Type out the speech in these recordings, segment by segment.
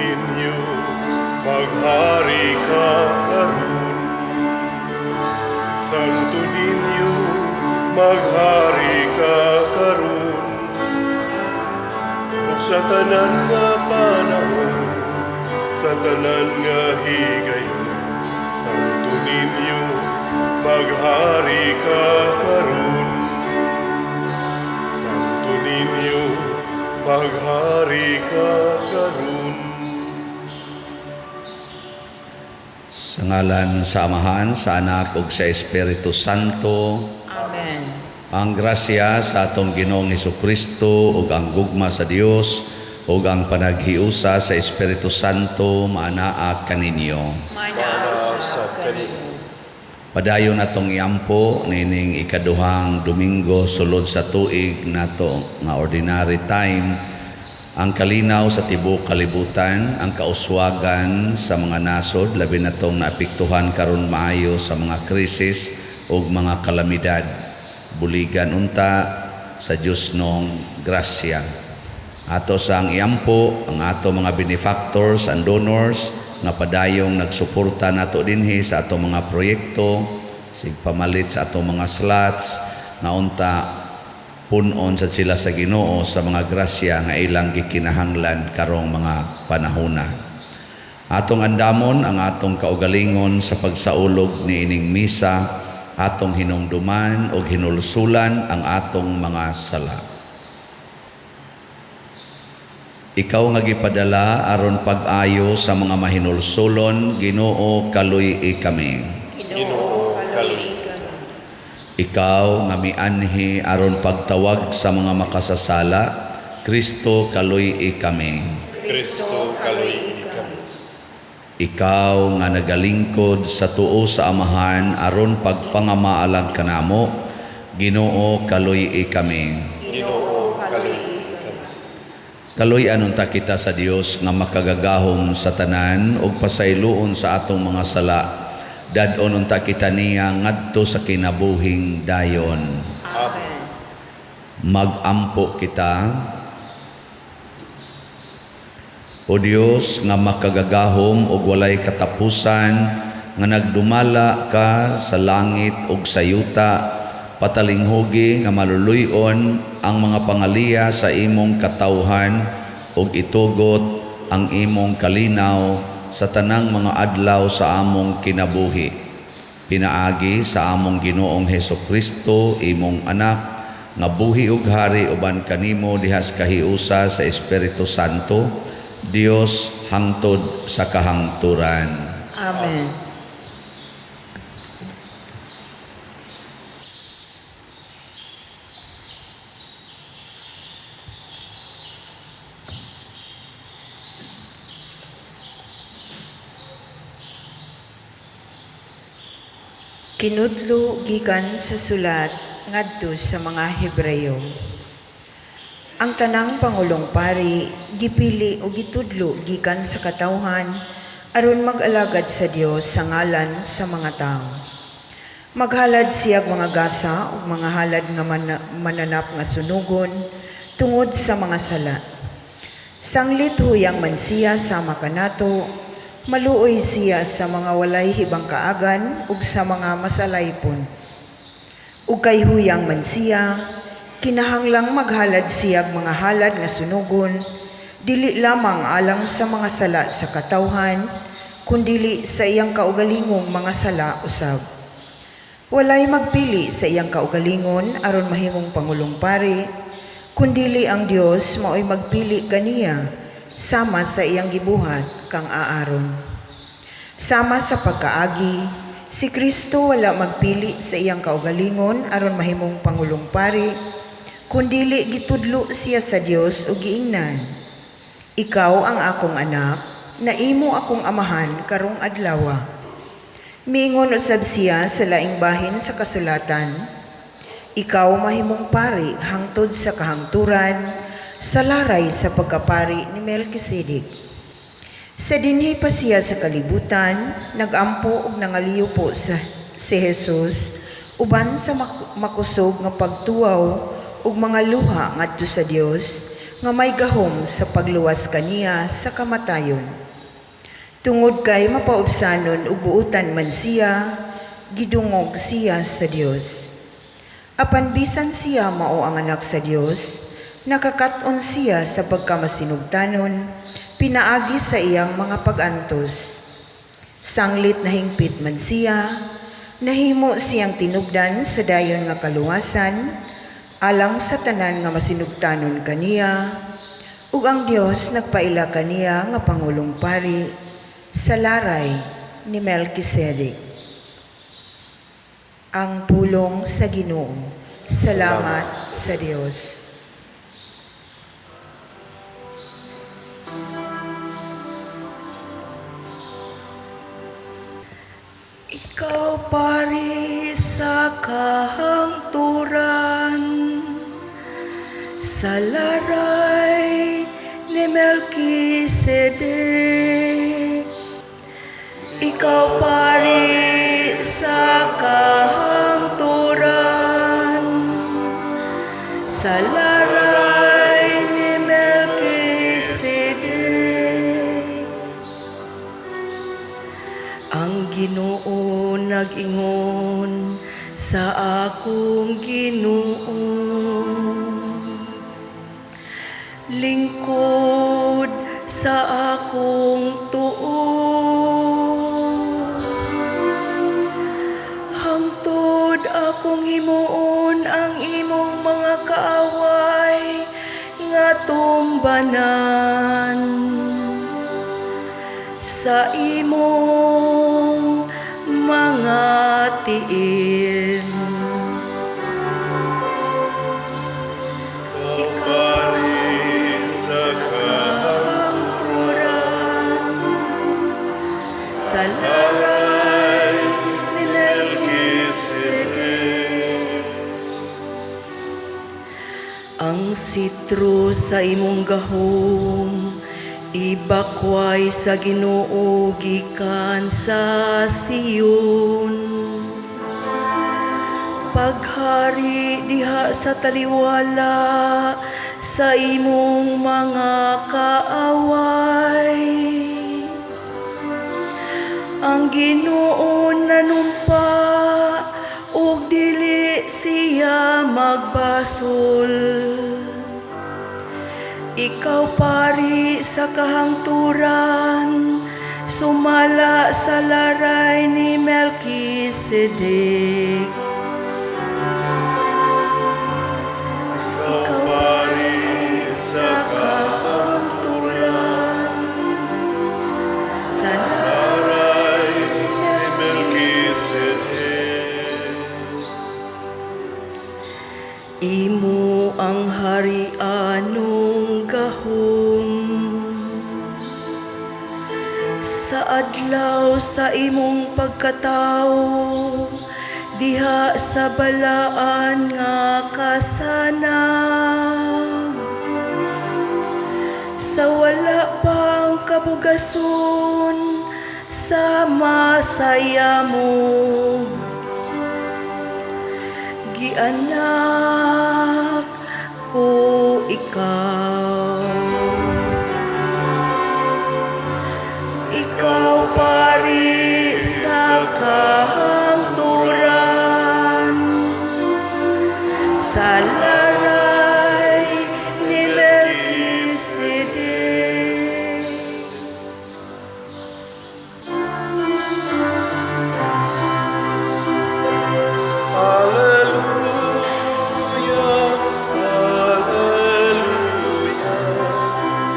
Niño, maghari ka karon. Santo Niño, maghari ka karon. Ug sa tanan nga panahon, sa tanan nga higayon, Santo Niño, maghari ka karon. Santo Niño, maghari ka karon. Sa ngalan sa Amahan, sa Anak ug sa Espiritu Santo. Amen. Ang grasya sa atong Ginoong Hesukristo ug ang gugma sa Dios ug ang panaghiusa sa Espiritu Santo maanaa kaninyo. Maanaa sab kanimo. Padayon atong iampo nining ikaduhang Domingo sulod sa tuig nato nga ordinary time ang kalinaw sa tibuok kalibutan, ang kauswagan sa mga nasod, labi na tong naapektuhan karon maayo sa mga krisis ug mga kalamidad. Buligan unta sa Dios nong grasya. Ato sang iampo ang ato mga benefactors and donors nga padayong nagsuporta nato dinhi sa ato mga proyekto, sig pamalit sa ato mga slots nga unta punon sa sila sa Ginoo sa mga grasya nga ilang gikinahanglan karong mga panahona. Atong andamon ang atong kaugalingon sa pagsaulog niining misa, atong hinumduman og hinulsulan ang atong mga sala. Ikaw nga gipadala aron pag-ayo sa mga mahinulsulon, Ginoo, kaluy-i kami. Ginoo, kaluy-i kami. Ikaw nga mianhi aron pagtawag sa mga makasasala, Kristo, kaluy-i kami. Kristo, kaluy-i kami. Ikaw nga nagalingkod sa tuo sa Amahan aron pagpangamaalang kanamo, Ginoo, kaluy-i kami. Ginoo, kaluy-i kami. Kaluy-an unta kita sa Dios nga makagagahom sa tanan ug pasayloon sa atong mga sala. Dad-on unta kita niya ngadto sa kinabuhing dayon. Amen. Magampo kita. O Dios nga makagagahom ug walay katapusan, nga nagdumala ka sa langit ug sa yuta, patalinghugi nga maluluy-on ang mga pangaliya sa imong katawhan ug itugot ang imong kalinaw sa tanang mga adlaw sa among kinabuhi. Pinaagi sa among Ginoong Hesukristo, imong anak, nga buhi ug hari uban kanimo dihas kahiusa sa Espiritu Santo, Dios hangtod sa kahangturan. Amen. Kinudlo gikan sa sulat ngadto sa mga Hebreyo. Ang tanang pangulong pari gipili o gitudlo gikan sa katawhan aron mag-alagad sa Dios sa ngalan sa mga tawo. Maghalad siyag mga gasa ug mga halad nga mananap nga sunugon tungod sa mga sala. Sanglit huyang man siya sama kanato, maluoy siya sa mga walay hibang kaagan ug sa mga masalaypon. Ug kay huyang man siya, kinahanglang maghalad siyag mga halad nga sunugon, dili lamang alang sa mga sala sa katawhan, kundili sa iyang kaugalingong mga sala usab. Walay magpili sa iyang kaugalingon aron mahimong pangulong pari, kundili ang Dios maoy magpili kaniya sama sa iyang gibuhat kang Aaron. Sama sa pagkaagi, si Kristo wala magpili sa iyang kaugalingon aron mahimong pangulong pari, kundili gitudlo siya sa Dios ug giingnan, Ikaw ang akong anak, naimo akong amahan karong adlawa. Miingon usab siya sa laing bahin sa kasulatan, Ikaw mahimong pari hangtod sa kahangturan, sa laray sa pagkapari ni Melchizedek. Sa dinhi pa siya sa kalibutan, nagampo ug nangaliyo po sa si Jesus uban sa makusog nga pagtuwaw ug mga luha ngadto sa Dios nga may gahom sa pagluwas kaniya sa kamatayon. Tungod kay mapaubsanon ug buutan man siya, gidungog siya sa Dios. Apan bisan siya mao ang anak sa Dios, nakakat-on siya sa pagkamasinugtanon, pinaagi sa iyang mga pag-antos. Sanglit nahingpit man siya, nahimo siyang tinubdan sa dayon nga kaluwasan, alang sa tanan nga masinugtanon kaniya, ug ang Dios nagpaila kaniya nga pangulong pari sa laray ni Melchizedek. Ang pulong sa Ginoo. Salamat sa Dios. Ikaw pari sa kahangturan, sa laray ni Melchizedek. Ikaw pari sa kahangturan, sa laray ni Melchizedek. Ang Ginoo nag-ingon sa akong Ginoo, lingkod sa akong tuo, hangtod akong himuon ang imong mga kaaway nga tumbanan sa imong mga tiil. Ikaw pari sa Kahangturan, sa laray ni Melchizedek. Ang sitro sa imong gahom ibakway sa Ginoo gikan sa Sion. Paghari diha sa taliwala sa imong mga kaaway. Ang Ginoo nanumpa ug dili siya magbasol. Ikaw pari sa kahangturan, sumala sa laray ni Melchizedek. Ikaw pari sa kahangturan, sa laray ni Melchizedek. Imo ang harianong gahom sa adlaw sa imong pagkatawo diha sa balaan nga kasanag, sa wala pang kabugason sa masayamog. Gianak ko ikaw. Ikaw pari sa kahangturan, sa laray ni Melchizedek. Alleluia, Alleluia,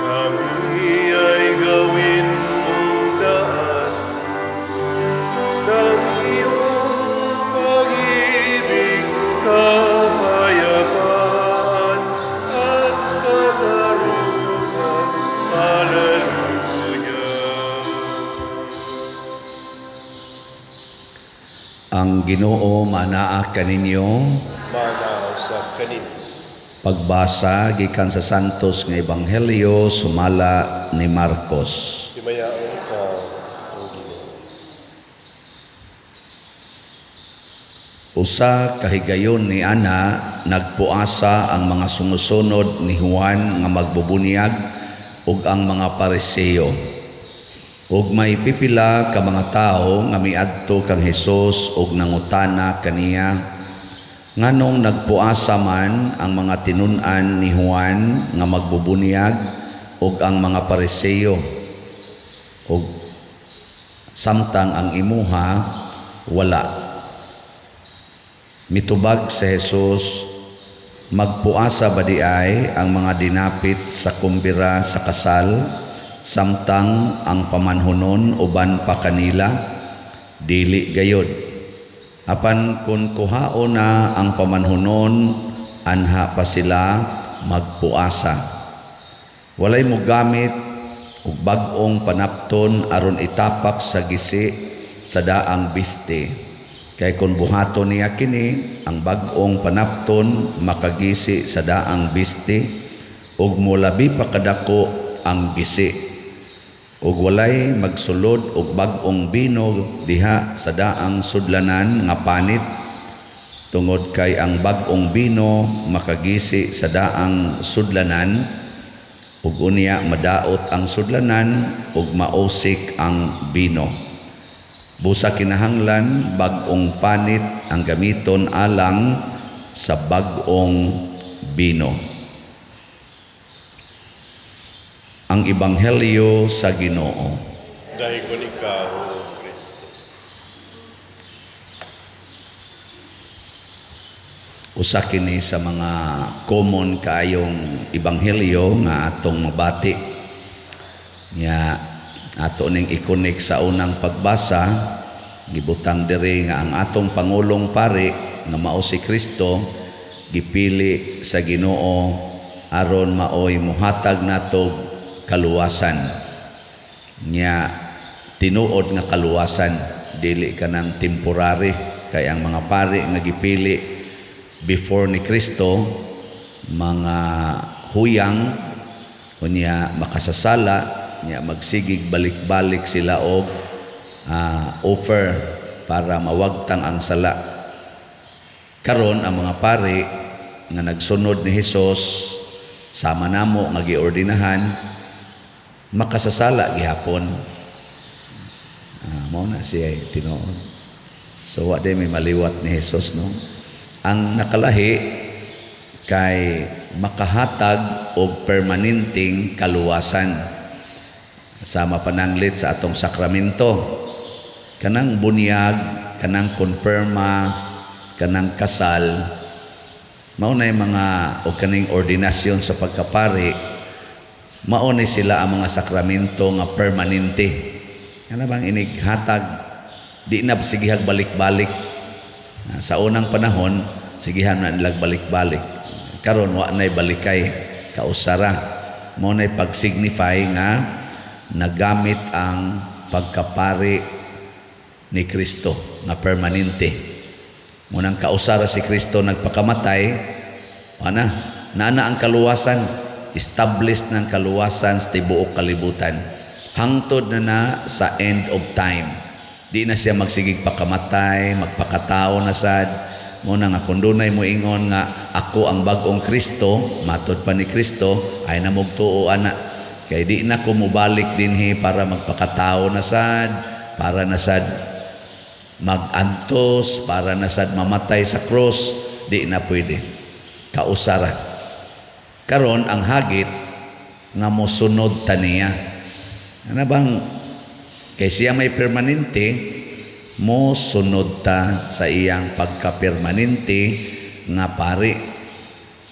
kami ay gawin mong daan ng iyong pag-ibig, kapayapaan at katarungan. Alleluia. Ang Ginoo manaa kaninyo. Manaa usab kanimo. Pagbasa gikan sa Santos nga Ebanghelyo sumala ni Marcos. Himayaon ka, O Ginoo. Usa ka higayon ni ana, nagpuasa ang mga sumusunod ni Juan nga magbubunyag ug ang mga Pariseo. Ug may pipila ka mga tawo nga miadto kang Hesus ug nangutana kaniya, "Nganong nagpuasa man ang mga tinun-an ni Juan nga magbubunyag ug ang mga Pariseo ug samtang ang imuha wala?" Mitubag si Jesus, "Magpuasa ba di ay ang mga dinapit sa kumbira sa kasal samtang ang pamanhunon uban pa kanila? Dili gayod. Apan kun kuhaon na ang pamanhunon, anha pa sila magpuasa. Walay mogamit og bag-ong panapton aron itapak sa gisi sa daang biste. Kay kung buhaton niya kini, ang bag-ong panapton makagisi sa daang biste ug molabi pa kadako ang gisi. Ug walay magsulod og bag-ong bino diha sa daang sudlanan nga panit, tungod kay ang bag-ong bino makagisi sa daang sudlanan ug unya madaot ang sudlanan ug mausik ang bino. Busa kinahanglan bag-ong panit ang gamiton alang sa bag-ong bino." Ang Ebanghelyo sa Ginoo. Dahil ikaw, Kristo. Usa kini sa mga common kaayong ebanghelyo nga atong mabati. Nya ato ning i-connect sa unang pagbasa, gibutang diri nga ang atong pangulong pari nga mao si Kristo gipili sa Ginoo aron maoy muhatag nato kaluwasan. Nya tinuod nga kaluwasan, dili kanang temporary, kay ang mga pari nga gipili before ni Kristo mga huyang, unya makasasala, nya magsigig balik-balik sila og offer para mawagtang ang sala. Karon ang mga pari nga nagsunod ni Hesus sama namo nga giordinahan, makasasala gihapon. Mao na siya tinuod. So wa day may maliwat ni Hesus, no? Ang nakalahi kay makahatag og permanenteng kaluwasan. Sama pananglit sa atong sakramento, kanang bunyag, kanang konfirma, kanang kasal, mao na yung mga o kaning ordinasyon sa pagkapari, mao ni sila ang mga sakramento nga permanente. Kana bang inighatag, di na sigihag balik-balik. Sa unang panahon, sigihan na nilag balik-balik. Karon wa na'y balikay, kausara. Mao na'y pag-signify nga nagamit ang pagkapari ni Kristo nga permanente. Munang kausara si Kristo nagpakamatay, ana, naana ang kaluwasan, established ng kaluwasan sa tibuok kalibutan. Hangtod na na sa end of time. Di na siya magsigig pakamatay, magpakatao na sad. Muna nga kung dunay mo ingon nga ako ang bag-ong Kristo, matod pa ni Kristo, ay namugtuo ana. Kay di na ko mobalik dinhi para magpakatao na sad, para na sad magantos, para na sad mamatay sa cross, di na pwede. Kausara. Karon ang hagit nga mosunod ta niya. Ano bang kay siya may permanente, mo sunod ta sa iyang pagka-permanente nga pari,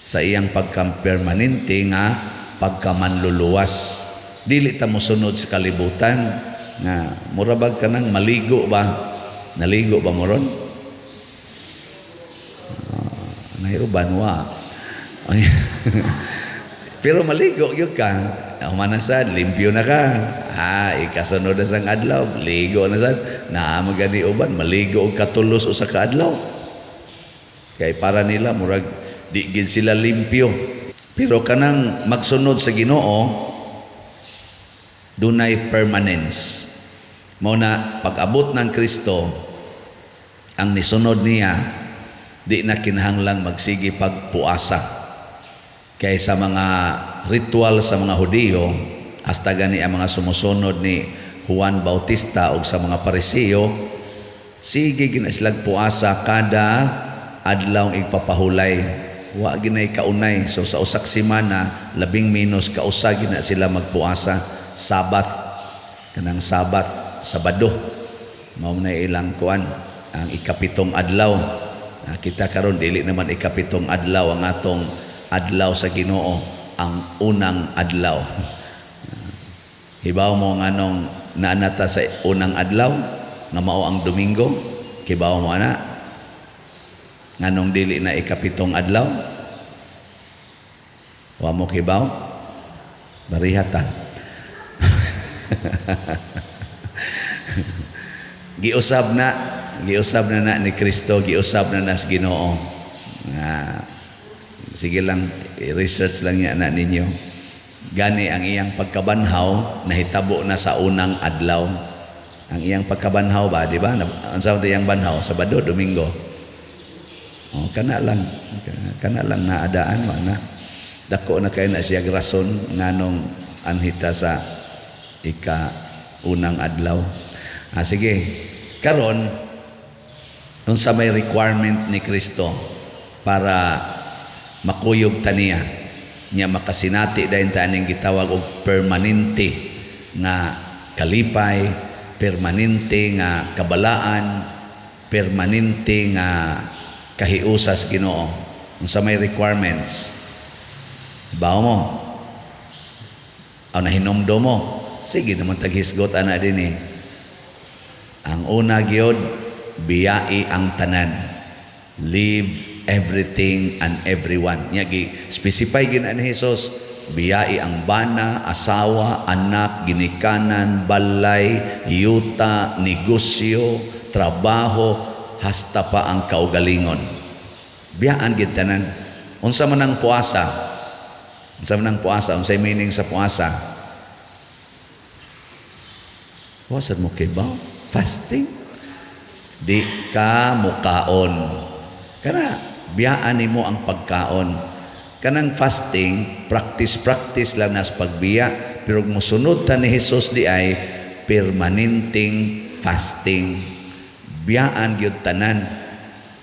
sa iyang pagka-permanente nga pagkamanluluwas. Dili ta mosunod sa kalibutan nga mura bag ka nang maligo ba? Naligo ba mo ron? Nahiruban wa. Pero maligo gyud ka. Human na sad, limpyo na ka. Ikasunod na sang adlaw, ligo na sad. Naa magani uban, maligo og katulos usa ka adlaw. Kay para nila murag di gid sila limpyo. Pero kanang magsunod sa Ginoo, dunay permanence. Mao na pag-abot ng Kristo, ang nisunod niya Di na kinahanglang magsige pagpuasa. Kay sa mga ritual sa mga Hudiyo, hasta gani ang mga sumusunod ni Juan Bautista o sa mga Pariseo, sige gina silag puasa kada adlaw igpapahulay. Wa ginay kaunay. So sa usak semana, labing menos kausa gina sila magpuasa. Sabbath, kanang Sabbath, Sabado. Mao na ilang kuan ang ikapitong adlaw. Ah, kita karon dili naman ikapitong adlaw ang atong adlaw sa Ginoo, ang unang adlaw. Hibaw mo nganong naanata sa unang adlaw nga mao ang Domingo? Kibaw mo ana? Nganong dili na ikapitong adlaw? Wa mo kibaw? Barihata. Giusab na na ni Kristo, giusab na nas Ginoo. Nga sige lang, i-research lang niya na ninyo. Gani ang iyang pagkabanhaw nahitabo na sa unang adlaw. Ang iyang pagkabanhaw ba, di ba? Unsa man iyang banhaw? Sabado, Domingo. Oh, kana lang. Kana lang naadaan wa na. Dako na kay na siya rason nganong anhita sa ika unang adlaw. Ah, sige. Karon, unsa may requirement ni Kristo para makuyog ta niya, nya makasinati dayon ta aning gitawag og permanente nga kalipay, permanente nga kabalaan, permanente nga kahiusas Ginoo? Unsa may requirements? Bawo mo? Aw, nahinumdom mo? Sige naman, taghisgot ana din eh. Ang una gyud, biyai ang tanan. Leave everything and everyone. Nya gi specify gina ni Jesus, biyai ang bana, asawa, anak, ginikanan, balay, yuta, negosyo, trabaho, hasta pa ang kaugalingon. Biyaan gid tanan. Unsa man ang puasa? Unsa man ang puasa? Unsay meaning sa puasa? Puasa mo kay ba? Fasting. Di ka mukaon. Kana biyaan nimo ang pagkaon. Kanang fasting, practice-practice lang nas pagbiya, pero musunod ta ni Jesus di ay permanenteng fasting. Biyaan gyud tanan.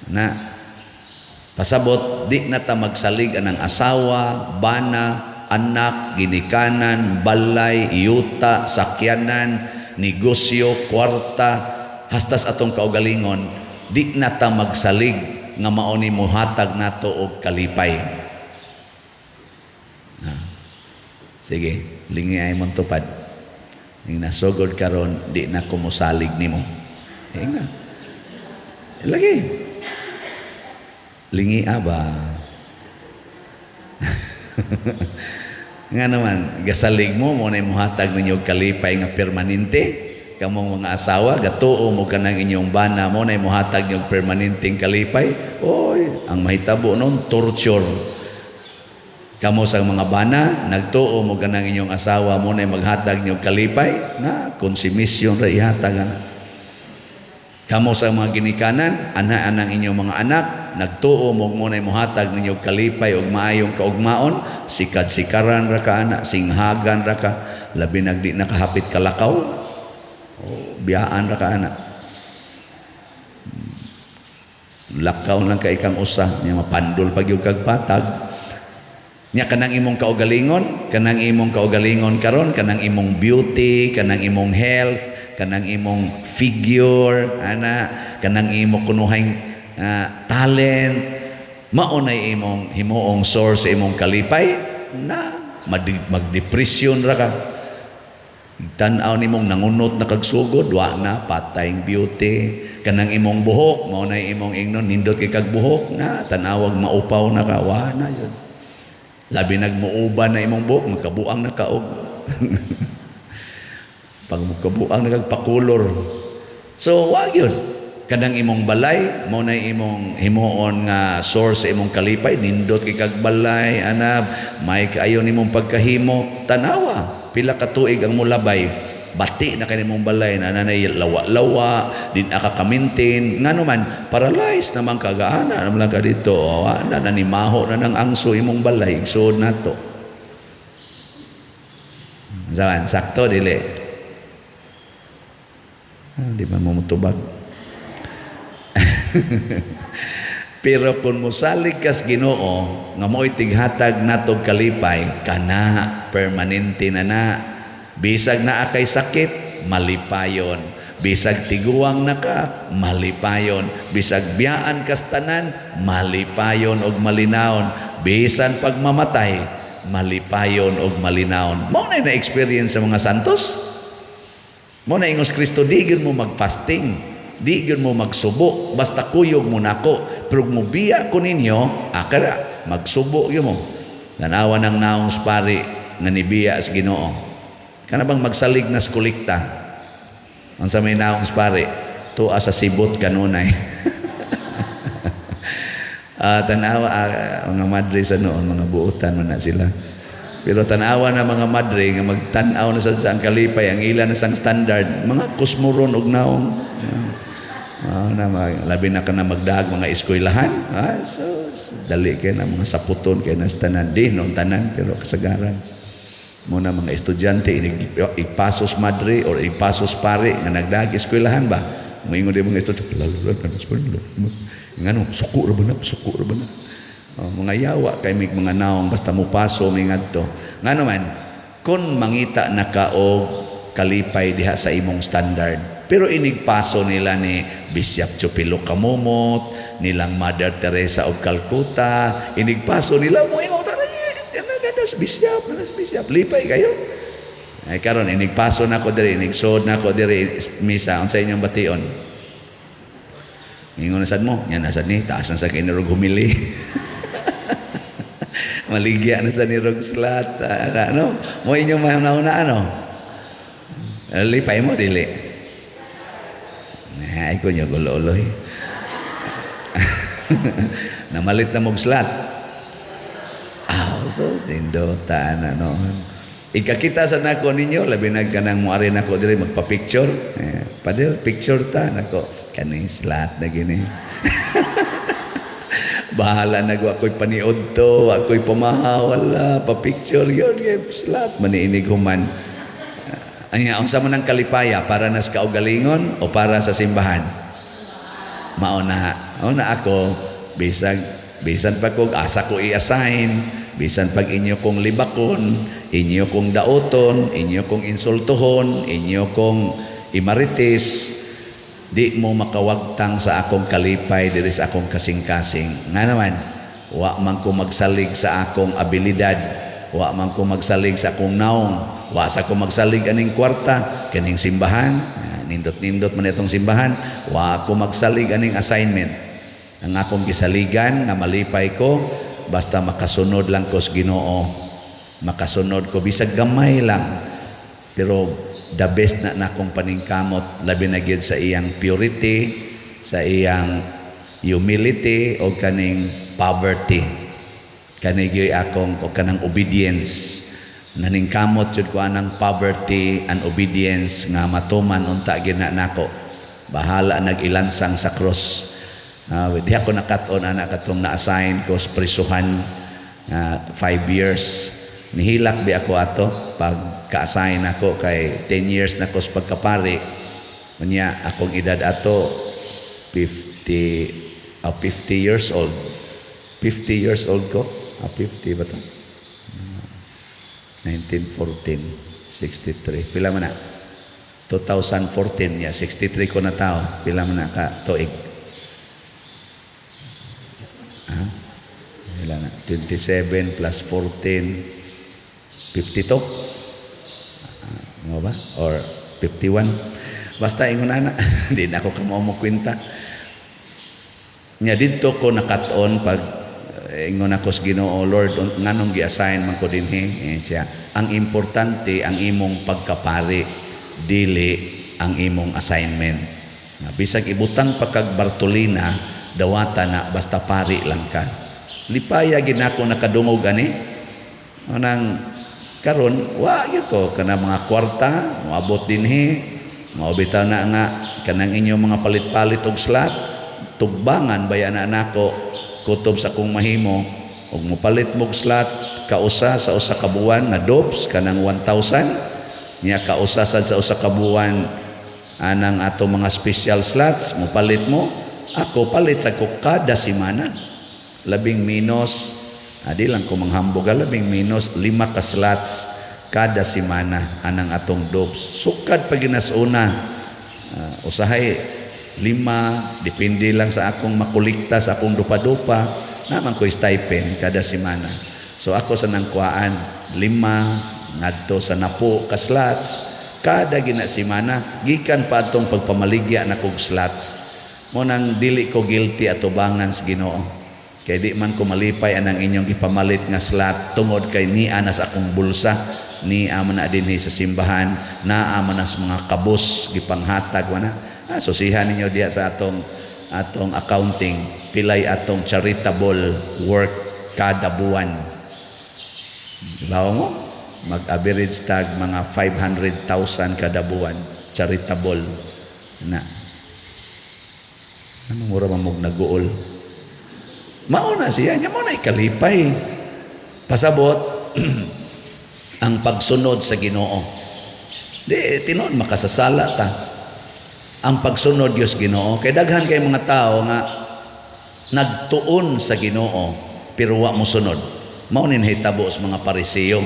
Na pasabot di na ta magsalig anang asawa, bana, anak, ginikanan, balay, yuta, sakyanan, negosyo, kwarta, hastas atong kaugalingon, di na ta magsalig nga mao ni mohatag nato og kalipay. Na. Sige, lingi ay mong tupad. Ning nasugod karon, di na ko mosalig nimo. Inga. Lagi. Lingi aba. Nga naman, gasalig mo, mo na muhatag ninyo kalipay nga permanente. Kamong mga asawa, gatuo mo kanang inyong bana, mo na muhatag ninyo permanenteng kalipay. Oy, ang mahitabo nun, torture. Kamo sa mga bana, nagtuo mo kanang inyong asawa, mo na maghatag ninyo kalipay, na konsumisyon ra ihatag ana. Kamo sa mga ginikanan, ana-anang inyong mga anak, nagtuo mo mo na muhatag ninyo kalipay ug maayong kaugmaon, sikad-sikaran ra ka ana, singhagan ra ka, labi nagdi nakahapit kalakaw, oh, biyaan ra ka ana. Lakaw lang ka ikang usa, nya mapandol pag yung kag patag. Nya kanang imong kaugalingon karon, kanang imong beauty, kanang imong health, kanang imong figure, ana, kanang imong kunuhay talent, mao nay imong himuong source sa imong kalipay, na magdepresyon ra ka. Tan-aw nimong nangunot na kagsugod, wa na patayng beauty. Kanang imong buhok, mao nay imong ingnon, nindot kay kag buhok, na tan-awag maupaw na ka, wa na yun. Labi nagmuuban na imong buhok, magkabuang na ka og pag magkabuang na kag pakulor. So wa gyud. Kanang imong balay, mao nay imong himuon nga source sa imong kalipay, nindot kay kag balay, anab, may kaayo nimong pagkahimo, tanawa pila ka tuig ang mulabay. Bati na kay mong balay na nanay lawa-lawa, din akakamintin. Ngano man, paralyzed naman kagaana naman lang ka dito. O, na nanimaho na ng angso imong balay, igsoon nato. Saan? Sakto, dili. Ah, di man mo mutubag. Pero kung mosalig kas Ginoo nga mo'y tighatag natog kalipay, kana permanente na na. Bisag naa kay sakit, malipayon. Bisag tiguang na ka, malipayon. Bisag biyaan kas tanan, malipayon og malinawon. Bisan pagmamatay, malipayon og malinawon. Mao na na-experience sa mga santos. Mao na ingos Kristo, di gyud mo mag-fasting, di gyud mo magsubo, basta kuyog mo nako. Pero mubiya ko ninyo, akara, magsubo gyud mo. Tanawa ng naong pari nga nibiya sa Ginoo. Kana bang magsalig na sa kolekta? Unsa may naong pari? Tuwa sa sibot kanunay. Tanawa mga madre sa noon, mga buotan man na sila. Pero tanawa na mga madre nga magtan-aw na sad sa ang kalipay, ang ila na sang standard, mga kusmuron og naong. Na labi na ka na magdaag mga eskwelahan. So, dali kay na mga saputon kay na sa tanan di noon tanan pero kasagaran. Muna mga estudyante inig ipasos madre or ipasos pare nga nagdaag eskwelahan ba. Moingon di mga estudyante lalo lalo ngano suko ra ba na, suko ra ba na. Oh, mga yawa kay mig mga naong basta mupaso mi ngadto. Ngano man kun mangita na ka og kalipay diha sa imong standard. Pero inigpaso nila ni Bishop Chupilo Camomot, nilang Mother Teresa of Calcutta, inigpaso nila mo ingon ta yes, nanas bishop, nanas bishop, lipay kayo. Ay karon inigpaso nako diri, inigsuod nako diri misa unsa inyong bation? Ingon na sad mo, yan na sad ni, taas na sa kinurog humili. Maligya na sa nirog slat. Ano? Mo inyong mahuna ano? Lipay mo, dili. Ay, ko nyo gulo-uloy. Namalit na mong slat. Ah, so, nindota na, no? Ikakita sa nako ninyo, labi na ka nang muari nako diri magpa-picture. Eh, pader, picture ta nako. Kaning slat na gini. Bahala na ko ako'y paniod to, ako'y pamahaw, wala, pa-picture yun, slat, maniinig human. Anya, unsa man ang kalipaya, para nas kaugalingon o para sa simbahan? Mauna, una ako, bisan pa kog asa ko i-assign, bisan pag inyo kong libakon, inyo kong daoton, inyo kong insultuhon, inyo kong imarites, di mo makawagtang sa akong kalipay diri sa akong kasing-kasing. Nga naman, wa man ko magsalig sa akong abilidad, wa man ko magsalig sa akong naong, wa sa ko magsalig aning kwarta kining simbahan, nindot-nindot man itong simbahan, wa ako magsalig aning assignment. Ang akong gisaligan nga malipay ko basta makasunod lang ko sa Ginoo, makasunod ko bisag gamay lang, pero the best na nakong paningkamot, labi na gyud sa iyang purity, sa iyang humility o kaning poverty. Kani gyud akong o kanang obedience. Naningkamot jud ko anang poverty and obedience nga matuman unta gyud na nako. Bahala nag-ilansang sa cross. Di ako nakat-on ana katong na-assign ko sa prisuhan 5 years. Nihilak bi ako ato pag ka-assign ako kay 10 years na ko sa pagkapari. Unya akong edad ato 50 years old. 50 years old ko. 50 ba to? 1914, 63. Pila man na? 2014, yeah, 63 ko na tao. Pila man na ka tuig? Ha? Pila na? 27 plus 14, 52? Ano ba? Or 51? Basta ingon ana, di na ako kamo mo kwenta. Nya didto ko nakat-on pag ingon ako sa Ginoo, Lord, nganong gi-assign man ko dinhi? Siya, ang importante ang imong pagkapari, dili ang imong assignment. Bisag ibutang pa kag Bartolina, dawata na basta pari lang ka. Lipaya gid nako nakadungog ani. Anang Karon wa gyud ko kanang mga kwarta moabot dinhi, mao bitaw na nga kanang inyong mga palit-palit og slot, tugbangan baya na nako kutob sa akong mahimo og mopalit mog slot kausa sa usa ka buwan nga dopes kanang 1,000 nya, kausa sad sa usa ka buwan anang ato mga special slots mopalit mo. Ako palit sa ko kada semana, labing menos, adi lang ko manghambog, labing menos lima ka slots kada semana anang atong dopes. Sukad pa ginasuna, usahay lima, depende lang sa akong makolekta sa akong dupa-dupa naman ko stipend kada semana. So ako sa nangkuhaan lima ngadto sa napo ka slots kada gina semana gikan pa atong pagpamaligya na kog slots. Mo nang dili ko guilty atubangan sa Ginoo kay di man ko malipay anang inyong gipamalit nga slot tungod kay niya na sa akong bulsa, niya man na dinhi sa simbahan, naa man na sa mga kabus gipanghatag wana. Susihan ninyo diha sa atong atong accounting pilay atong charitable work kada buwan. Law mo mag-average tag mga 500,000 kada buwan charitable na. Ano, mura man mog naguol. Mao na siya nya, mao na ikalipay. Pasabot ang pagsunod sa Ginoo. Di tinuod makasasala ta. Ang pagsunod Dios Ginoo kay daghan kay mga tao nga nagtuon sa Ginoo pero wa mosunod. Mao ni nahitabo sa mga Pariseo.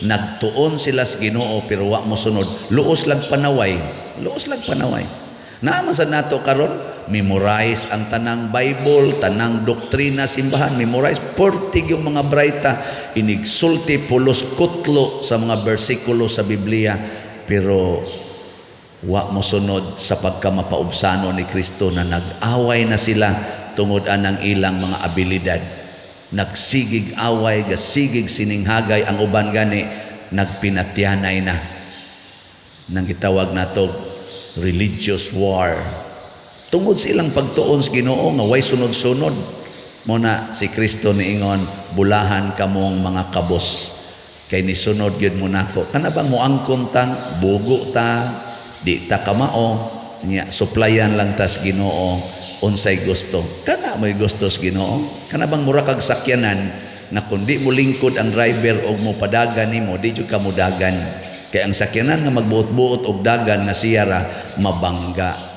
Nagtuon sila sa Ginoo pero wa mosunod. Luos lang panaway, luos lang panaway. Naa man sa nato karon, memorize ang tanang Bible, tanang doktrina simbahan, memorize pertig yung mga braita, inigsulti pulos kutlo sa mga bersikulo sa Biblia, pero wa mo sunod sa pagkamapaubsano ni Kristo na nag-away na sila tungod anang ilang mga abilidad. Nagsigig away, gasigig sininghagay, ang uban gani nagpinatyanay na. Nang gitawag nato religious war. Tungod sa ilang pagtuon sa Ginoo nga way sunod-sunod. Mo na si Kristo niingon, "Bulahan kamong mga kabos kay nisunod gyud mo nako." Kana bang moangkon tang bugo ta, di ta kamao nya, suplayan lang tas Ginoo unsay gusto. Kana mo'y gusto sa Ginoo. Kana bang mura kag sakyanan na kun di mo lingkod ang driver og mo padagan nimo, di jud ka modagan. Kay ang sakyanan nga magbuot-buot og dagan nga siya ra mabangga.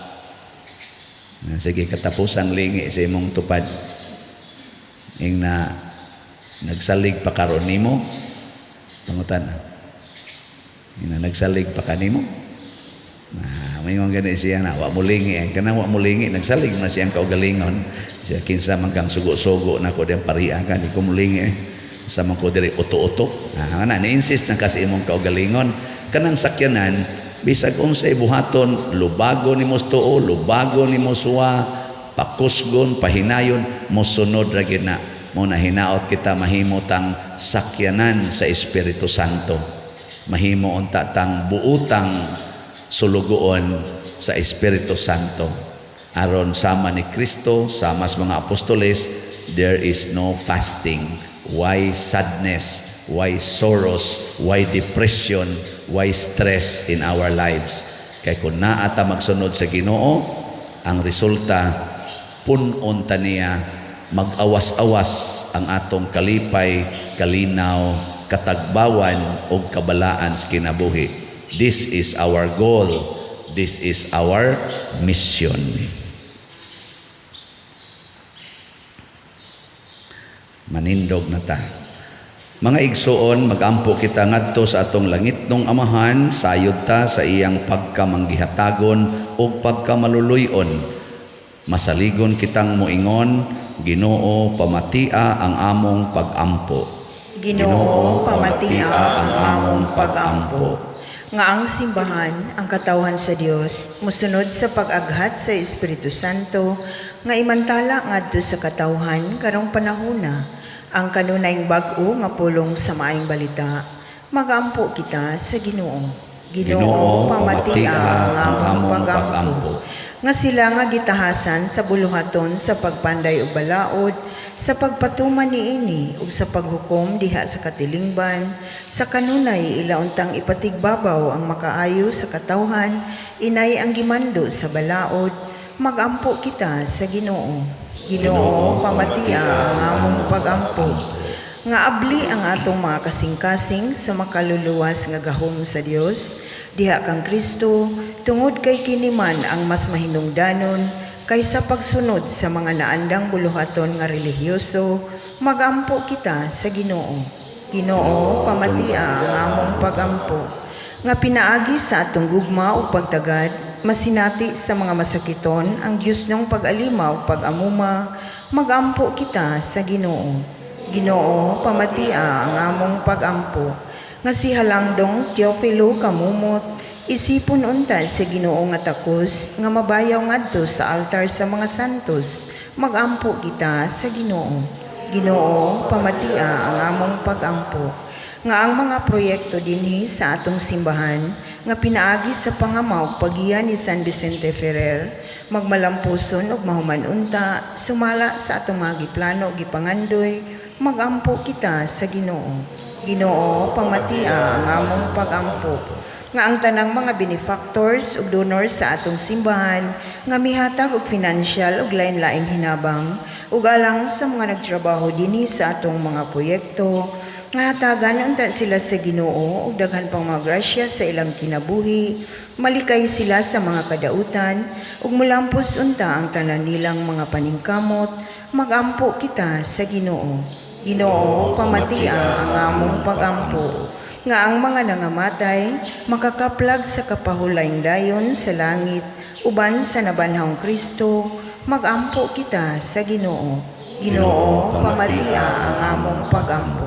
Sige, katapusang lingi sa imong tupad. Ing na nagsalig pa karon nimo? Pangutan. Ing na nagsalig pa kanimo? Ah, maingon gani siya na wa mo lingi eh. Kana wa mo lingi, nagsalig na siyang kaugalingon. Siya, "Kinsa man kang sugo-sugo nako diyang pariha ka, di ko mo lingi eh. Sa man ko diri uto-uto." Ah, na ni-insist na kasi imong kaugalingon. Kanang sakyanan bisag unsay buhaton, lubago nimo tuo, lubago nimo suwa, pakusgon, pahinayon, mosunod ra gyud na. Mo na hinaot kita mahimo tang sakyanan sa Espiritu Santo. Mahimo unta tang buutang sulugoon sa Espiritu Santo. Aron sama ni Kristo, sama sa mga apostoles, there is no fasting. Why sadness? Why sorrows? Why depression? Why stress in our lives? Kay kung naa ta magsunod sa Ginoo, ang resulta pun-on ta niya, mag-awas-awas ang atong kalipay, kalinaw, katagbawan ug kabalaan sa kinabuhi. This is our goal. This is our mission. Manindog na ta. Mga igsuon, magampo kita ngadto sa atong langitnong Amahan, sayod ta sa iyang pagkamanggihatagon ug pagkamaluluy-on. Masaligon kitang moingon, "Ginoo, pamatia ang among pagampo." Ginoo, pamatia ang among pagampo. Nga ang simbahan, ang katawhan sa Dios, musunod sa pag-aghat sa Espiritu Santo, nga imantala ngadto sa katawhan karong panahona, ang kanunayng bag-o nga pulong sa maayong balita. Magampo kita sa Ginoo. Ginoo, pamatia ang among pagampo. Nga sila nga gitahasan sa buluhaton sa pagpanday og balaod, sa pagpatuman niini ug sa paghukom diha sa katilingban, sa kanunay ila untang ipatigbabaw ang makaayo sa katawhan, inay ang gimando sa balaod, magampo kita sa Ginoo. Ginoo, pamatia ang among pagampo. Nga abli ang atong mga kasing-kasing sa makaluluwas nga gahom sa Dios diha kang Kristo, tungod kay kini man ang mas mahinungdanon kaysa pagsunod sa mga naandang buluhaton nga relihiyoso, magampo kita sa Ginoo. Ginoo, pamatia ang among pagampo. Nga pinaagi sa atong gugma ug pagtagad, masinati sa mga masakiton ang Dios ng pag-alima ug pag-amuma, magampo kita sa Ginoo. Ginoo, pamatia ang among pagampo. Nga si Halangdong Teopilo Camomot, isipon unta sa Ginoo nga takos nga mabayaw ngadto sa altar sa mga santos, magampo kita sa Ginoo. Ginoo, pamatia ang among pagampo. Nga ang mga proyekto dinhi sa atong simbahan nga pinaagi sa pangamaw ug paggiya ni San Vicente Ferrer magmalampuson ug mahuman unta sumala sa atong mga giplano ug gipangandoy, magampo kita sa Ginoo. Ginoo, pamatia ang among pagampo. Nga ang tanang mga benefactors ug donors sa atong simbahan nga mihatag og financial ug lain-laing hinabang ug alang sa mga nagtrabaho dinhi sa atong mga proyekto, nga hatagan unta sila sa Ginoo og daghan pang mga grasya sa ilang kinabuhi, malikay sila sa mga kadautan ug mulampos unta ang tanan nilang mga paningkamot, magampo kita sa Ginoo. Ginoo, pamatia ang among pagampo. Nga ang mga nangamatay makakaplag sa kapahulayng dayon sa langit uban sa nabanhawng Kristo, magampo kita sa Ginoo. Ginoo, pamatia ang among pagampo.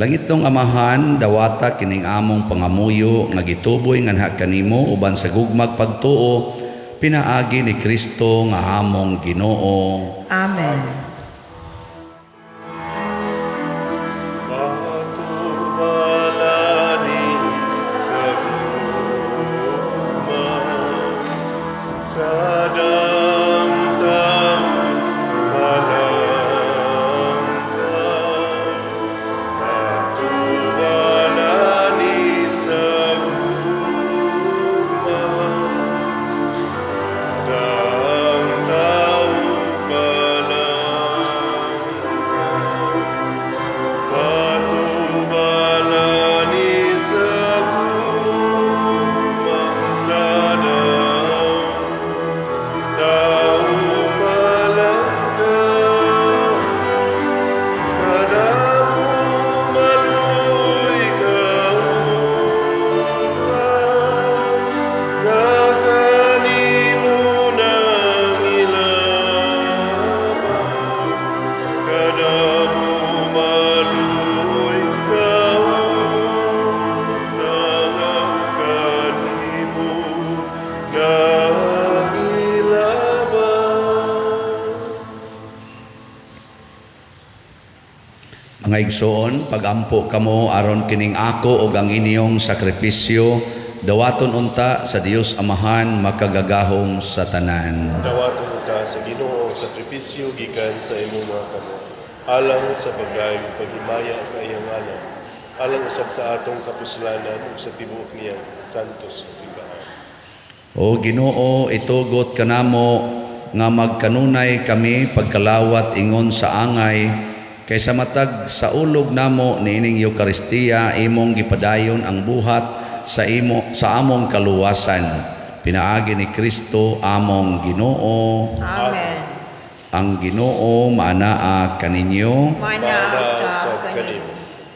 Langitnong Amahan, dawata kining among pangamuyo nga gituboy nganha kanimo uban sa gugmag pagtuo pinaagi ni Kristo nga among Ginoo. Amen. Patubalani sa gugma sa taong palangga. Patubalani sa gugma sa taong palangga. Patubalani sa gugma sa taong palangga. Kanamo maluoy ka unta, nga kanimo nangilabay. Kanamo maluoy ka unta, nga kanimo nangilabay. Mga igsoon, pagampo kamo aron kining ako ug ang inyong sakripisyo dawaton unta sa Dios Amahan makagagahom sa tanan. Dawaton unta sa Ginoo ang sakripisyo gikan sa imong mga kamot, alang sa pagdayon ug paghimaya sa iyang ngalan, alang usab sa atong kapuslanan ug sa tibuok niyang santos nga simbahan. O Ginoo, itugot kanamo nga magkanunay kami pagkalawat ingon sa angay kaysa matag saulog namo niining Eukaristiya, imong gipadayon ang buhat sa imo sa among kaluwasan pinaagi ni Kristo among Ginoo. Amen. Ang Ginoo maanaa kaninyo. Maanaa Maanaa usab usab kanimo.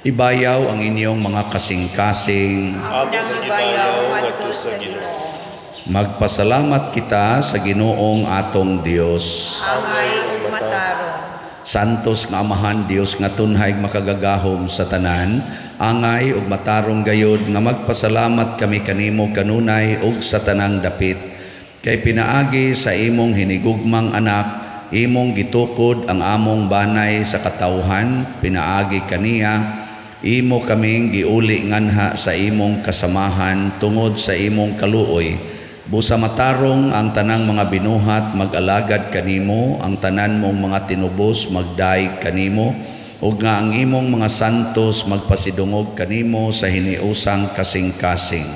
Ibayaw ang inyong mga kasing-kasing. Amo nang ibayaw ngadto sa Ginoo. Magpasalamat kita sa Ginoong atong Dios. Angay ug matarong. Santos nga Amahan, Dios nga tunhay makagagahom sa tanan, angay ug matarong gayod nga magpasalamat kami kanimo kanunay ug sa tanang dapit. Kay pinaagi sa imong hinigugmang anak, imong gitukod ang among banay sa katawhan, pinaagi kaniya imo kaming giuli nganha sa imong kasamahan tungod sa imong kaluoy. Busa matarong ang tanang mga binuhat mag-alagad kanimo, ang tanan mong mga tinubos magdayeg kanimo, ug nga ang imong mga santos magpasidungog kanimo sa hiniusang kasing-kasing.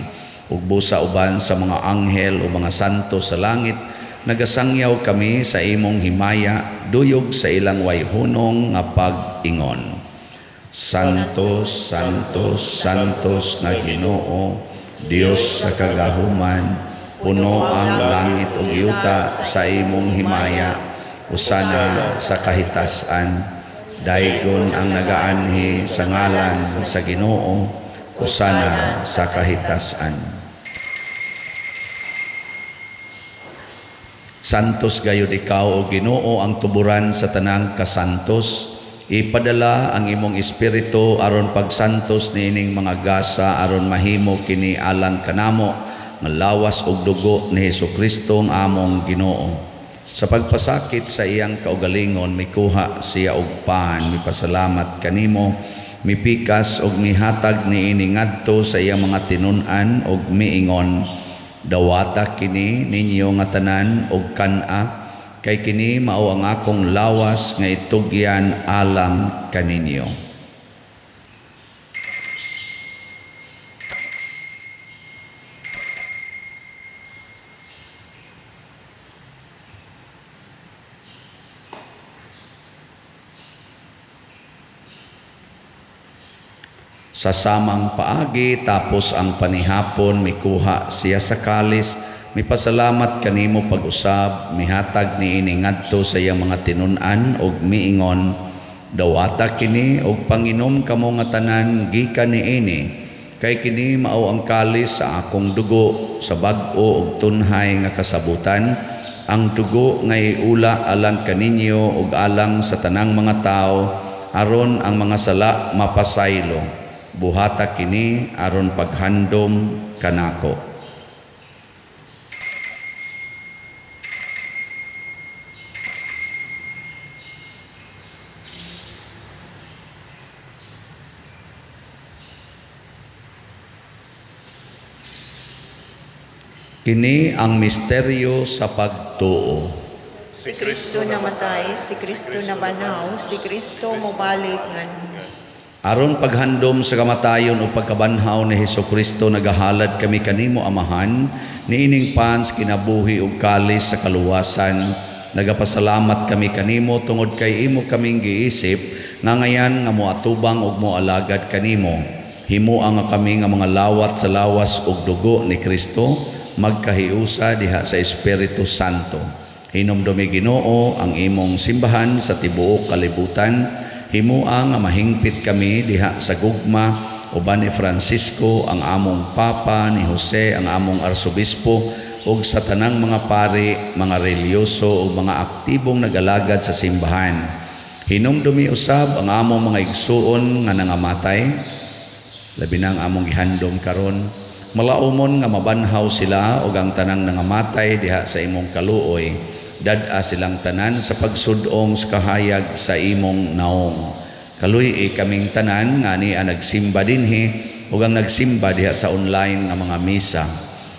Ug busa uban sa mga anghel o mga santos sa langit, nagasangyaw kami sa imong himaya, duyog sa ilang wayhunong nga pag-ingon. Santos, Santos, Santos nga Ginoo, Dios sa kagahuman, puno ang langit ug yuta sa imong himaya, usana sa kahitasan. Daygon ang nagaanhi sa ngalan sa Ginoo, usana sa kahitasan. Santos gayud ikaw, o Ginoo, ang tuburan sa tanang kasantos. Ipadala ang imong espiritu aron pagsantos niining mga gasa aron mahimo kini alang kanamo nga lawas ug dugo ni Hesukristo ang among Ginoo. Sa pagpasakit sa iyang kaugalingon, mikuha siya og pan, mipasalamat kanimo, mipikas og mihatag niini ngadto sa iyang mga tinun-an og miingon, dawata kini ninyo nga tanan og kan-a, kay kini mao ang akong lawas nga itugyan alang kaninyo. Sa samang paagi, tapos ang panihapon, mikuha siya sa kalis, mipasalamat kanimo pag-usab, mihatag niini ngadto sa iyang mga tinun-an og miingon, dawata kini og panginom kamo nga tanan gikan niini, kay kini mao ang kalis sa akong dugo sa bag-o og tunhay nga kasabutan, ang dugo nga iula alang kaninyo og alang sa tanang mga tawo aron ang mga sala mapasaylo. Buhata kini aron paghandom kanako. Kini ang misteryo sa pagtuo. Si Kristo namatay, si Kristo nabanhaw, si Kristo mobalik nganhi. Aron paghandom sa kamatayon o pagkabanhaw ni Hesukristo, nagahalad kami kanimo, Amahan, niining pans kinabuhi ug kalis sa kaluwasan. Nagapasalamat kami kanimo tungod kay imo kaming giisip nga ngayan nga moatubang ug moalagad kanimo. Himoa nga kami nga mga lawat sa lawas ug dugo ni Kristo, magkahiusa diha sa Espiritu Santo. Hinumdumi, Ginoo, ang imong simbahan sa tibuok kalibutan. Himoa nga mahingpit kami diha sa gugma uban ni Francisco ang among Papa, ni Jose ang among Arsobispo, ug sa tanang mga pari, mga relihiyoso ug mga aktibong nagalagad sa simbahan. Hinumdumi usab ang among mga igsuon nga nangamatay, labi na ang among gihandom karon. Malaumon nga mabanhaw sila ug ang tanang nangamatay diha sa imong kaluoy. Dad-a silang tanan sa pagsudong sa kahayag sa imong naong. Kaluy-i kaming tanan nga ni ang nagsimba dinhi ug ang nagsimba diha sa online nga mga misa.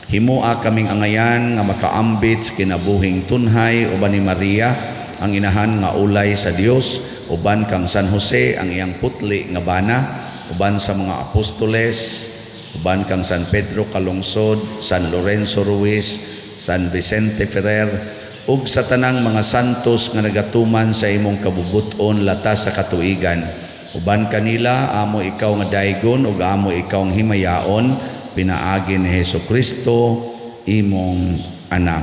Himoa kaming angayan nga makaambit sa kinabuhing tunhay uban ni Maria ang inahan nga ulay sa Dios, uban kang San Jose ang iyang putli nga bana, uban sa mga apostoles, uban kang San Pedro Calungsod, San Lorenzo Ruiz, San Vicente Ferrer, ug sa tanang mga santos nga nagatuman sa imong kabubuton latas sa katuigan. Uban kanila amo ikaw nga daygon ug amo ikaw ang himayaon pinaagi ni Hesukristo imong anak.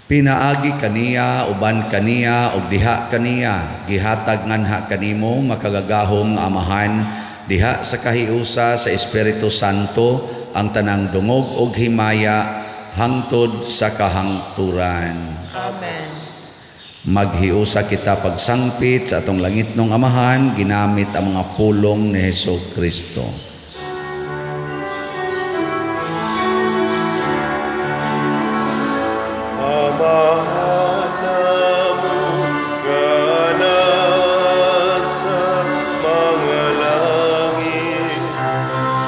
Pinaagi kaniya, uban kaniya ug diha kaniya, gihatag nganha kanimo makagagahom nga Amahan diha sa kahiusa sa Espiritu Santo ang tanang dungog ug himaya hangtod sa kahangturan. Amen. Maghiusa kita pagsangpit sa atong langitnong Amahan ginamit ang mga pulong ni Hesukristo. Amahan namo nga nasa mga langit,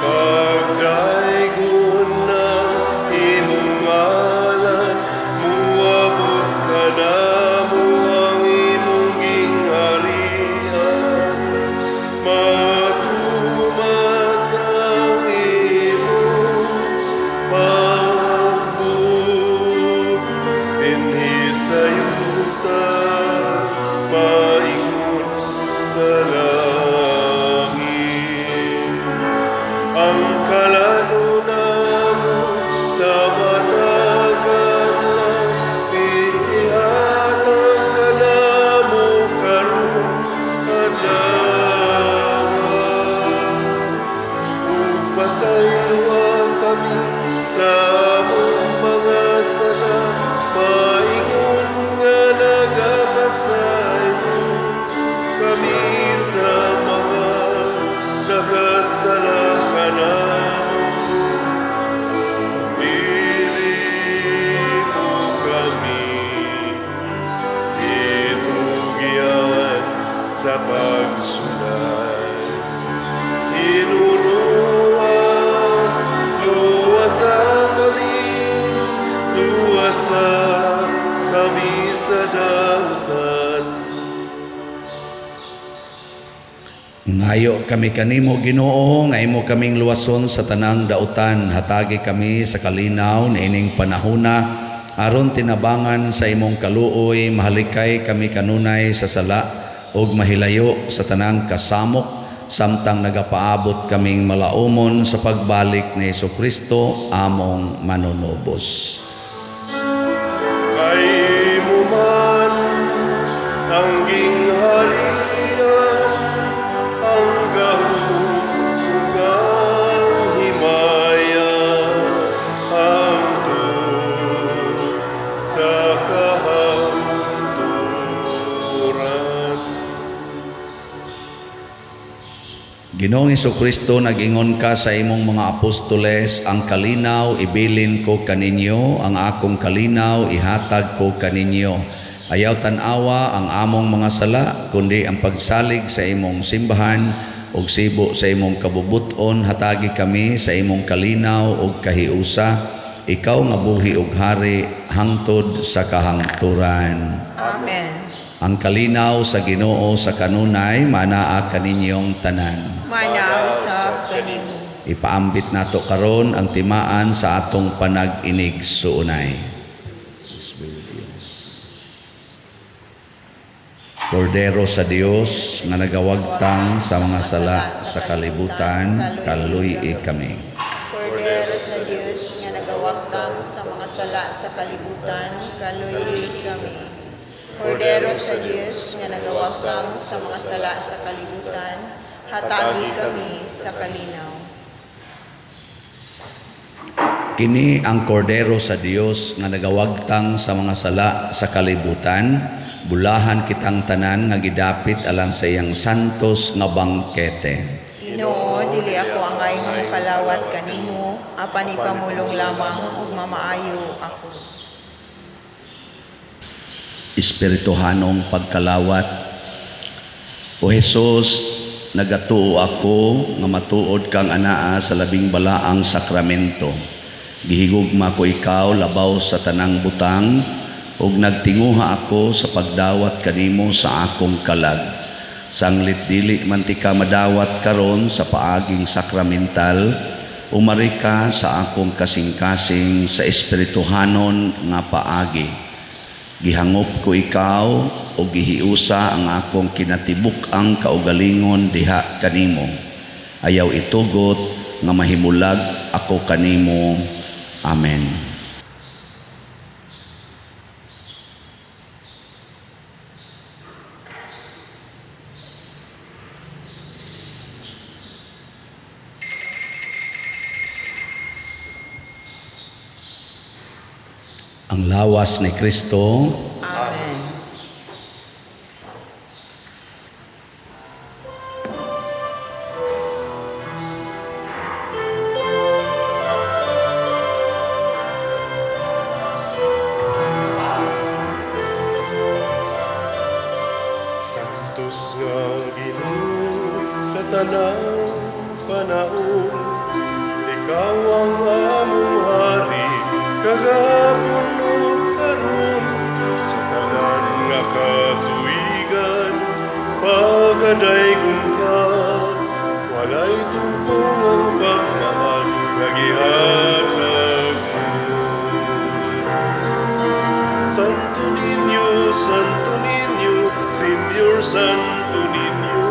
pagdaygon ang sa among mga sala, paingon nga nagapasaylo kami sa mga nakasala kanamo. Dili mo kami itugyan sa pagsulay. Hinunoa, luwasa kami, luwasa kami sa dautan. Ngayo kami kanimo, Ginoo, nga imo kaming luwason sa tanang dautan. Hatagi kami sa kalinaw niining panahona aron tinabangan sa imong kaluoy mahalikay kami kanunay sa sala ug mahilayo sa tanang kasamok samtang nagapaabot kaming malaumon sa pagbalik ni Hesukristo among manunubos. Kay imo man ang gingharian, ang gahom ug ang himaya, hangtod sa kahangturan. Ginoong Hesukristo, nag-ingon ka sa imong mga apostoles, "Ang kalinaw ibilin ko kaninyo, ang akong kalinaw ihatag ko kaninyo. Ayaw tan-awa ang among mga sala, kundi ang pagsalig sa imong simbahan ug sibo sa imong kabubut-on, hatagi kami sa imong kalinaw ug kahiusa. Ikaw nga buhi ug hari hangtod sa kahangturan." Amen. Ang kalinaw sa Ginoo sa kanunay manaa kaninyong tanan. Manaa usab kanimo. Ipaambit nato karon ang timaan sa atong panag-inig suunay. Kordero sa Dios nga nagawagtang sa mga sala sa kalibutan, kaluy-i kami. Kordero sa Dios nga nagawagtang sa mga sala sa kalibutan, kaluy-i kami. Kordero sa Dios nga nagawagtang sa mga sala sa kalibutan, hatagi kami sa kalinaw. Kini ang kordero sa Dios nga nagawagtang sa mga sala sa kalibutan, bulahan kitang tanan nga gidapit alang sa iyang santos nga bangkete. Ginoo, dili ako angay nga mokalawat kanimo, apan ipamulong lamang ug mamaayo ako. Espirituhanong pagkalawat. O Hesus, nagatuo ako nga matuod kang anaa sa labing balaang sakramento. Gihigugma ko ikaw labaw sa tanang butang ug nagtinguha ako sa pagdawat kanimo sa akong kalag. Sanglit dili man tika madawat karon sa paaging sakramental, umari ka sa akong kasing-kasing sa espirituhanon nga paagi. Gihangop ko ikaw o gihiusa ang akong kinatibuk-ang kaugalingon diha kanimo. Ayaw itugot nga mahimulag ako kanimo. Amen. Ang lawas ni Kristo. Amen. Santos nga Ginoo sa tanang panahon, ikaw ang among hari kagahapon ug karon, sa tanan nga katuigan pagadaygon ka, walay tupong ang pagmamahal nga gihatag mo. Santo Niño, Santo Niño, Señor Santo Niño,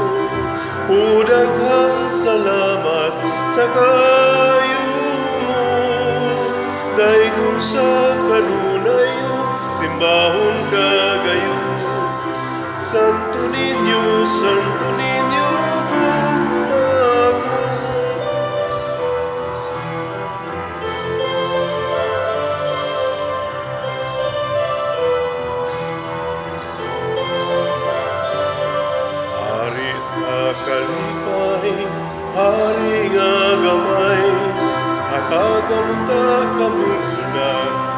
o daghang salamat sa kaayo mo. Daygon sa kanunay, simbahon ka gayon. Santo Niño, Santo Niño, gugma ko. Kanta kami na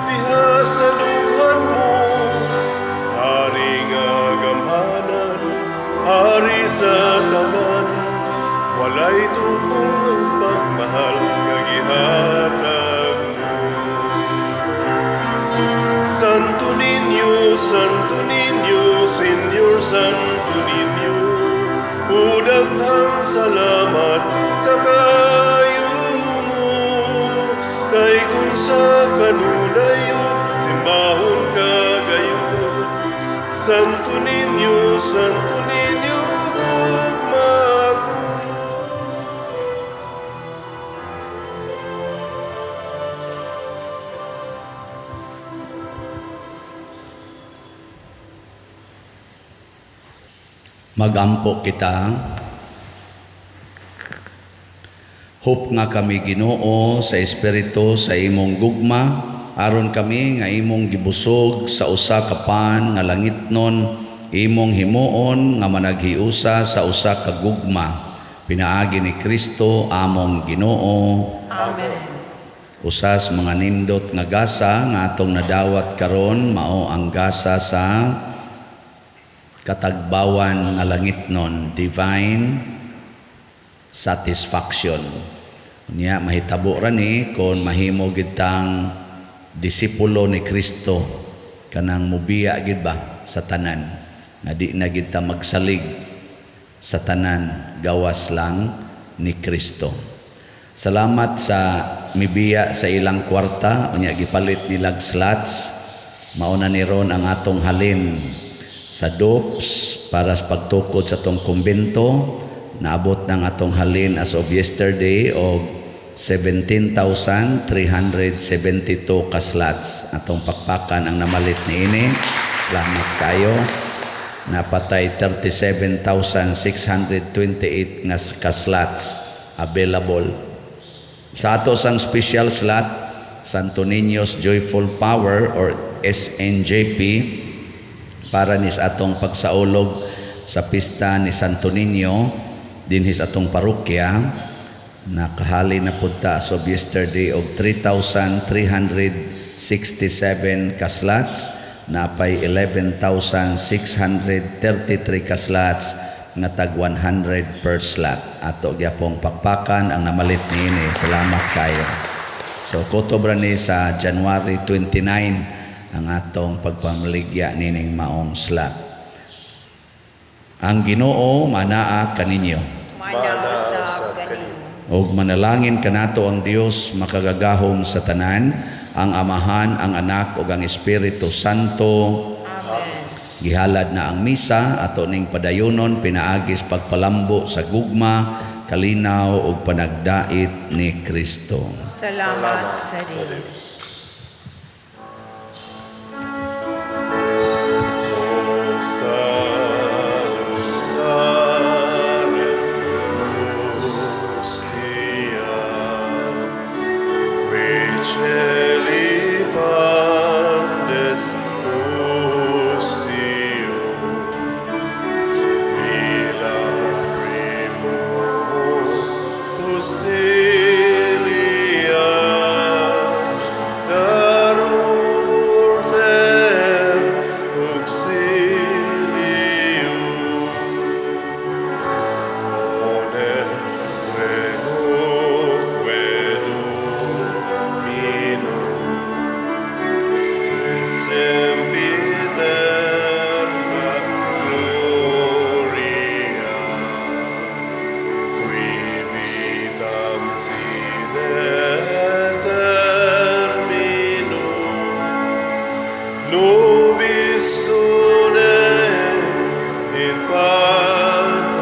diha sa dughan mo. Hari nga gamhanan, hari sa tanan, walay tupong ang pagmahal nga gihatag mo. Santo Niño, Santo Niño, Señor Santo Niño, o daghang salamat sa kaayo mo. Daygon sa kanunay ug simbahon ka gayon. Santo Niño, Santo Niño, gugma ko. Magampo kita. Hope nga kami, Ginoo, sa espiritu sa imong gugma, aron kami nga imong gibusog sa usa ka pan nga langitnon, imong himuon nga managhiusa sa usa ka gugma pinaagi ni Kristo among Ginoo. Amen. Usas mga nindot nga gasa nga atong nadawat karon mao ang gasa sa katagbawan nga langitnon, divine satisfaction. Nya mahitabo ra ni kon mahimo gid tang disipulo ni Kristo, kanang mubiya gid ba sa tanan, nga di na gid ta magsalig sa tanan, gawas lang ni Kristo. Salamat sa mibiya sa ilang kwarta, unya gipalit nilag slots. Mao na ni ron ang atong halin sa DOPS para sa pagtukod sa atong kumbento. Naabot ng atong halin as of yesterday og 17,372 ka slots. Atong pakpakan ang namalit niini. Salamat kayo. Napatay 37,628 nga ka slots available. Sa ato sang special slot, Santo Niño's Joyful Power or SNJP, para ni sa atong pagsaulog sa pista ni Santo Niño dinhi sa atong parokya, nakahali na pud ta as of yesterday og 3,367 ka slots, napay 11,633 ka slots nga tag 100 per slot. Ato gyapong pakpakan ang namalit niini. Salamat kayo. So kutob ra ni sa January 29 ang atong pagpamaligya nining maong slot. Ang Ginoo manaa kaninyo. Manaa usab kanimo. Og manalangin kanato ang Dios makagagahom sa tanan, ang Amahan, ang Anak ug ang Espiritu Santo. Amen. Gihalad na ang misa ato ning padayonon pinaagis pagpalambo sa gugma, kalinaw ug panagdait ni Kristo. Salamat sa Dios. Salutaris hostia, qui celi pandes hostio, illa primo hostilia, darum fer auxilium, one tremoque domino, sempiterna gloria, qui vitam sine termino, nobis done in Patriam.